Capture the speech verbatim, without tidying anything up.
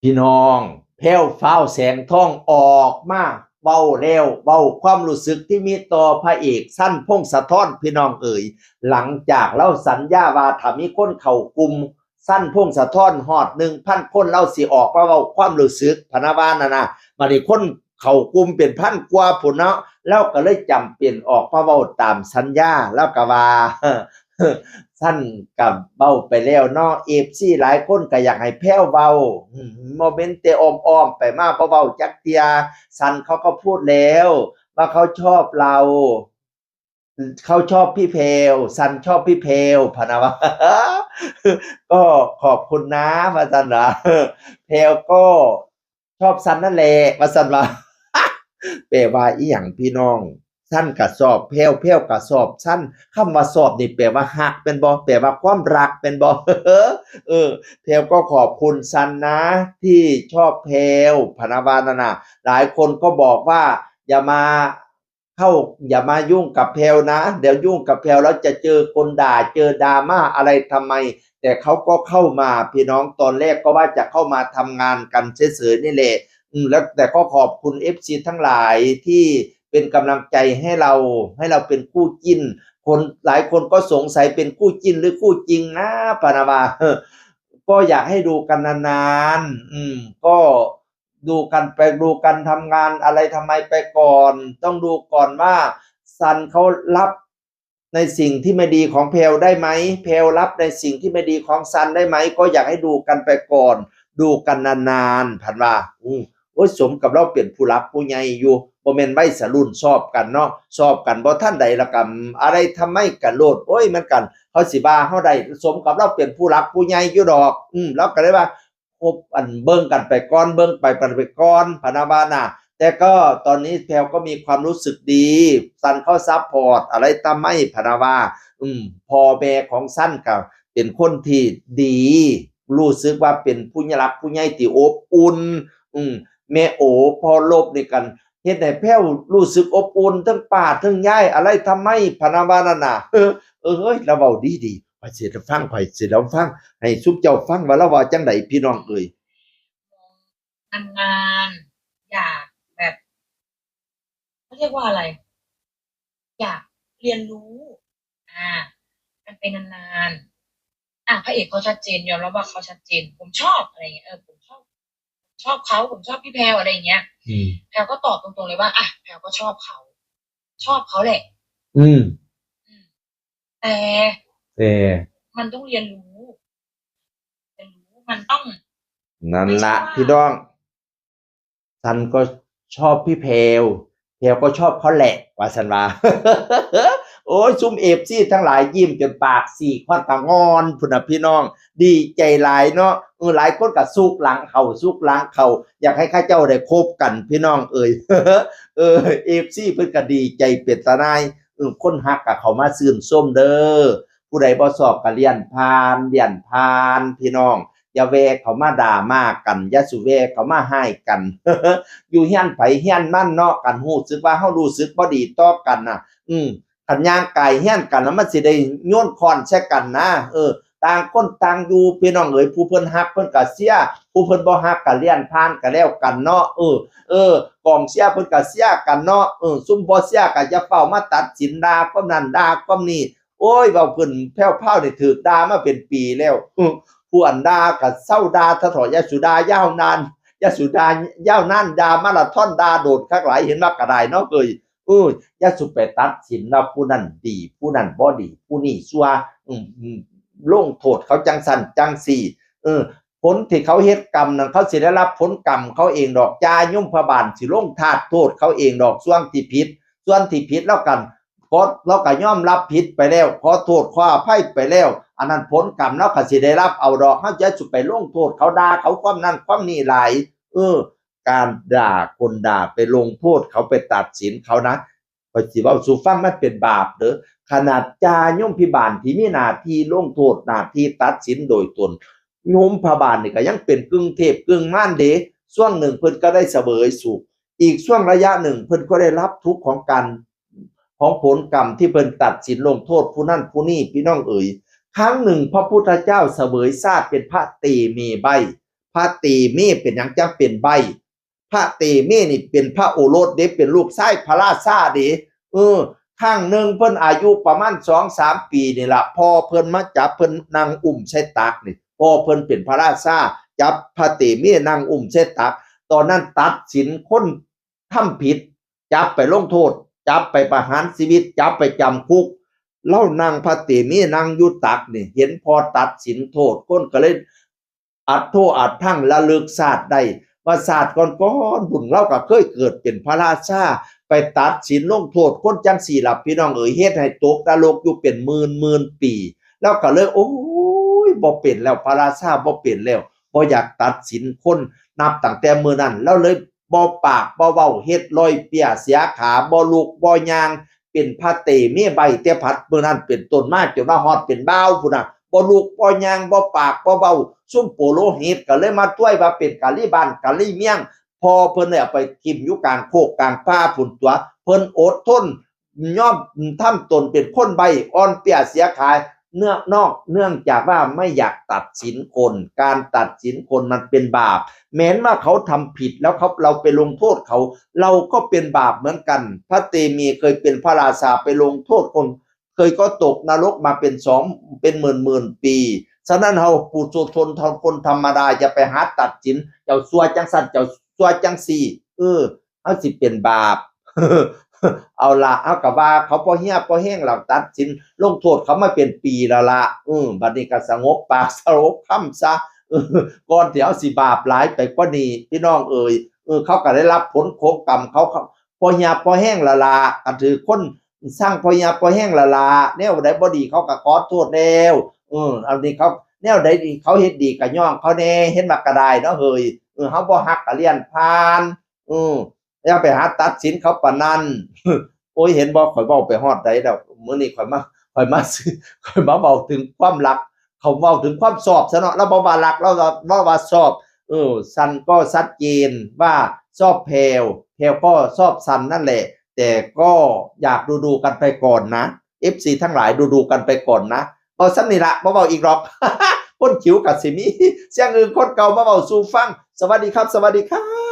พี่น้อง แพรวพราว แสงทองออกมาเว้าแล้ว เว้าความรู้สึกที่มีต่อพระเอกสัน พงศธร พี่น้องเอ๋ย หลังจากลาวสัญญาว่าถ้ามีคนเข้ากลุ่มสัน พงศธร ฮอด หนึ่งพัน คน ลาวสิออกมาเว้าความรู้สึก พะนะว่านั่นนะ บัดนี้คนเข้ากลุ่มเป็นพันกว่าพุ้นเนาะ ลาวก็เลยจำเป็นออกมาเว้าตามสัญญา ลาวก็ว่า สันก็เว้าไปแล้วเนาะ เอฟซี หลายคนก็อยากให้แพรวเว้า อืม บ่แม่นแต่อ้อมๆ ไปมา บ่เว้าจักเทื่อ สันเขาก็พูดแล้วว่าเขาชอบเรา เขาชอบพี่แพรว สันชอบพี่แพรว พะนะว่า ก็ขอบคุณนะ ว่าซั่นว่า แพรวก็ชอบสันนั่นแหละ ว่าซั่นว่า แปลว่าอีหยังพี่น้อง สันก็ชอบแพรว แพรวก็ชอบสัน คำว่าชอบนี่แปลว่าฮักแม่นบ่ แปลว่าความรักแม่นบ่ เออ แพรวก็ขอบคุณสันนะ ที่ชอบแพรว พะนะว่านั่นน่ะ หลายคนก็บอกว่า อย่ามาเข้า อย่ามายุ่งกับแพรวนะ เดี๋ยวยุ่งกับแพรวแล้วจะเจอคนด่า เจอดราม่าอะไรทำไม แต่เขาก็เข้ามาพี่น้อง ตอนแรกก็ว่าจะเข้ามาทำงานกันเฉยๆ นี่แหละ อืม แล้วแต่ก็ขอบคุณเอฟซีทั้งหลายที่เป็นกำลังใจให้เรา ให้เราเป็นคู่จิ้น คน หลายคนก็สงสัยเป็นคู่จิ้นหรือคู่จริงนะ พะนะว่า ก็อยากให้ดูกันนานๆ อืม ก็ดูกันไป ดูกันทำงานอะไรทำไมไปก่อน ต้องดูก่อนว่าสันเขารับในสิ่งที่ไม่ดีของแพรวได้ไหม แพรวรับในสิ่งที่ไม่ดีของสันได้ไหม ก็อยากให้ดูกันไปก่อน ดูกันนานๆ พะนะว่า อืม โอ้ย สมกับลาวเป็นผู้หลักผู้ใหญ่อยู่ บ่แม่นวัยรุ่นชอบกันเนาะ ชอบกันบ่ทันใดแล้วก็ อะไรทำไมกันโลด โอ้ย มันกัน เขาสิว่าเฮาได้ สมกับลาวเป็นผู้หลักผู้ใหญ่อยู่ดอก อืม ลาวก็เลยว่า คบ อัน เบิ่งกันไปก่อน เบิ่งไป ไปก่อน พะนะว่าน่ะ แต่ก็ตอนนี้แพรวก็มีความรู้สึกดี สันเขาซัพพอร์ตอะไรตามไม่ พะนะว่า อืม พ่อแม่ของสันก็เป็นคนที่ดี รู้สึกว่าเป็นผู้หลักผู้ใหญ่ที่อบอุ่น อืม แม่โอ พ่อลบนี่กัน เฮ็ดให้แพรวรู้สึกอบอุ่น ทั้งป้าทั้งยาย อะไรทำไม พะนะว่านั่นน่ะ เออ เออ เฮ้ย ลาวเว้าดีๆ ข้อยสิได้ฟัง ข้อยสิได้ฟัง ให้ซุมเจ้าฟังว่าลาวว่าจั่งใด พี่น้องเอ๋ย นานๆ อยากแบบ เขาเรียกว่าอะไร อยากเรียนรู้ อ่า กันไปนานๆ อ่ะ พระเอกเขาชัดเจน ยอมรับว่าเขาชัดเจน ผมชอบอะไรเงี้ย เออ ผมชอบ ผมชอบเขา ผมชอบพี่แพรวอะไรอย่างเงี้ย อืม แพรวก็ตอบตรงๆเลยว่า อ่ะ แพรวก็ชอบเขา ชอบเขาแหละ อืม อืม แต่ แต่ มันต้องเรียนรู้ เรียนรู้ มันต้อง นั่นละ ไม่ใช่ว่า พี่น้อง สันก็ชอบพี่แพรว แพรวก็ชอบเขาแหละ ว่าสันว่า โอ้ย ซุมเอฟซีทั้งหลายยิ้มจนปากสีก ฮอดตางอนพุ้นน่ะพี่น้อง ดีใจหลายเนาะ เออ หลายคนก็สุกหลังเขา สุกหลังเขา อยากให้เขาเจ้าได้คบกัน พี่น้องเอ๋ย เออ เอฟซีเพิ่นก็ดีใจเป็นตาหน่าย เออ คนฮักก็เข้ามาชื่นชมเด้อ ผู้ใดบ่ชอบก็เลื่อนผ่าน เลื่อนผ่าน พี่น้อง อย่าแวะเข้ามาด่ามากัน อย่าสู่แวะเข้ามาฮ้ายกัน อยู่เฮือนไผเฮือนมันเนาะ คันรู้สึกว่าเฮารู้สึกบ่ดีต่อกันน่ะ อืม คันย่างกายเฮือนกันแล้วมันสิได้โยนค้อนใส่กันนะ เออ ต่างคนต่างอยู่ พี่น้องเอ๋ย ผู้เพิ่นฮักเพิ่นก็เชียร์ ผู้เพิ่นบ่ฮักก็เลื่อนผ่านก็แล้วกันเนาะ เออ เออ กองเชียร์เพิ่นก็เชียร์กันเนาะ เออ ซุมบ่เชียร์ก็อย่าเฝ้ามาตัดสินด่าความนั้นด่าความนี้ โอ้ย เว้าขึ้นแพรวพราวนี่ถูกด่ามาเป็นปีแล้ว อือ ผู้อันด่าก็เซาด่าซะเถาะ อย่าสู่ด่ายาวนาน อย่าสู่ด่ายาวนาน ด่ามาราธอน ด่าโดดคักหลาย เห็นว่าก็ได้เนาะเอ้ย เออ อย่าสู่ไปตัดสินว่าผู้นั้นดี ผู้นั้นบ่ดี ผู้นี้ชั่ว อืม อืม ลงโทษเขาจั่งซั้นจั่งซี้ เออ ผลที่เขาเฮ็ดกรรมนั่น เขาสิได้รับผลกรรมเขาเองดอก จ่ายมพบาลสิลงทาสโทษเขาเองดอก ส่วนที่ผิด ส่วนที่ผิดแล้วกัน ขอ ลาวก็ยอมรับผิดไปแล้ว ขอโทษขออภัยไปแล้ว อันนั้นผลกรรมลาวก็สิได้รับเอาดอก เฮาจะสุไปลงโทษเขา ด่าเขาความนั้นความนี้หลาย เออ การด่าคนด่า ไปลงโทษเขา ไปตัดสินเขานะ ข้อยสิเว้าสู่ฟัง มันเป็นบาปเด้อ ขนาดจ่ายมพิบาลที่มีหน้าที่ลงโทษ หน้าที่ตัดสินโดยตรง ยมพบาลนี่ก็ยังเป็นกึ่งเทพกึ่งมารเด้ ช่วงหนึ่งเพิ่นก็ได้เสวยสุข อีกช่วงระยะหนึ่งเพิ่นก็ได้รับทุกข์ของการ ของผลกรรมที่เพิ่นตัดสินลงโทษผู้นั้นผู้นี้ พี่น้องเอ๋ย ครั้งหนึ่งพระพุทธเจ้าเสวยชาติเป็นพระเตมีใบ้ พ ระเตมีเป็นหยังจังเป็นใบ้ พระเตมีนี่เป็นพระโอรสเด้ เป็นลูกชายพระราชาเด้ เออ ครั้งหนึ่งเพิ่นอายุประมาณสองสามปีนี่ล่ะ พ่อเพิ่นมาจับเพิ่นนั่งอุ้มใส่ตักนี่ พ่อเพิ่นเป็นพระราชา จับพระเตมีนั่งอุ้มใส่ตัก ตอนนั้นตัดสินคนทำผิด จับไปลงโทษ จับไปประหารชีวิต จับไปจำคุก ลาวนั่งพระเตมีนั่งอยู่ตักนี่ เห็นพ่อตัดสินโทษ คนก็เลยอัดโทษอัดทังระลึกชาติได้ ว่าชาติก่อนๆ บุญลาวก็เคยเกิดเป็นพระราชา ไปตัดสินลงโทษคนจังซี่ล่ะพี่น้องเอ๋ย เฮ็ดให้ตกนรกอยู่เป็นหมื่นๆ ปี ลาวก็เลย โอ้ย บ่เป็นแล้ว พระราชาบ่เป็นแล้ว บ่อยากตัดสินคน นับตั้งแต่มื้อนั้น ลาวเลยบ่ปากบ่เว้า เฮ็ดล่อยเปี้ยเสียขา บ่ลุกบ่ย่าง เป็นพระเตมีใบ้แต่ผัดมื้อนั้นเป็นต้นมา จนว่าฮอดเป็นบ่าวพุ้นน่ะ บ่ลุกบ่ย่าง บ่ปากบ่เว้า ซุมปุโรหิตก็เลยมาต้วยว่าเป็นกาลีบ้านกาลีเมือง พ่อเพิ่นเลยเอาไปถิ่มอยู่กลางโคกกลางป่าพุ้นตั๊ว เพิ่นอดทน ยอมทำตนเป็นคนใบ้ อ่อนเปี้ยเสียขา เนื่อง นอก เนื่องจากว่าไม่อยากตัดสินคน การตัดสินคนมันเป็นบาป แม้ว่าเขาทำผิดแล้วเขา เราไปลงโทษเขา เราก็เป็นบาปเหมือนกัน พระเตมีเคยเป็นพระราชาไปลงโทษคน เคยก็ตกนรกมาเป็นสอง เป็นหมื่นหมื่นปี ฉะนั้นเฮาปุถุชนคนธรรมดาอย่าไปหาตัดสิน เจ้าซั่วจังซั่น เจ้าซั่วจังซี่ เออ เฮาสิเป็นบาป เอาล่ะ เฮาก็ว่าเขาพอเฮียพอแฮงแล้วตัดสินลงโทษเขามาเป็นปีแล้วล่ะ เออ บัดนี้ก็สงบปากสงบคำซะ เออ ก่อนที่เฮาสิบาปหลายไปกว่านี้ พี่น้องเอ๋ย เออ เขาก็ได้รับผลของกรรมเขา เขา พอเฮียพอแฮงแล้วล่ะ ก็ถือคนสร้างพอเฮียพอแฮงแล้วล่ะ แนวใดบ่ดีเขาก็ขอโทษแล้ว เออ อันนี้เขา แนวใดดีเขาเฮ็ดดีก็ย่องเขาแน่ เฮ็ดมากก็ได้เนาะเฮ้ย เออ เฮาบ่ฮักก็เลี่ยนผ่าน เออ อย่าไปหาตัดสินเขาปานนั้น โอ้ย เห็นบ่ ข่อยเว้าไปฮอดใดแล้ว มื้อนี้ข่อยมา ข่อยมาซื้อ ข่อยมาเว้าถึงความรัก เขาเว้าถึงความชอบซะเนาะ ลาวบ่ว่ารัก ลาวว่า ลาวว่าชอบ เออ ซันก็ชัดเจนว่าชอบแพรว แพรวก็ชอบซันนั่นแหละ แต่ก็อยากดูๆ กันไปก่อนนะ เอฟซี ทั้งหลายดูๆ กันไปก่อนนะ เว้าส่ำนี้ละ บ่เว้าอีกหรอก คนคิวก็สิมี เสียงอื่นคนเก่ามาเว้าสู่ฟัง สวัสดีครับ สวัสดีครับ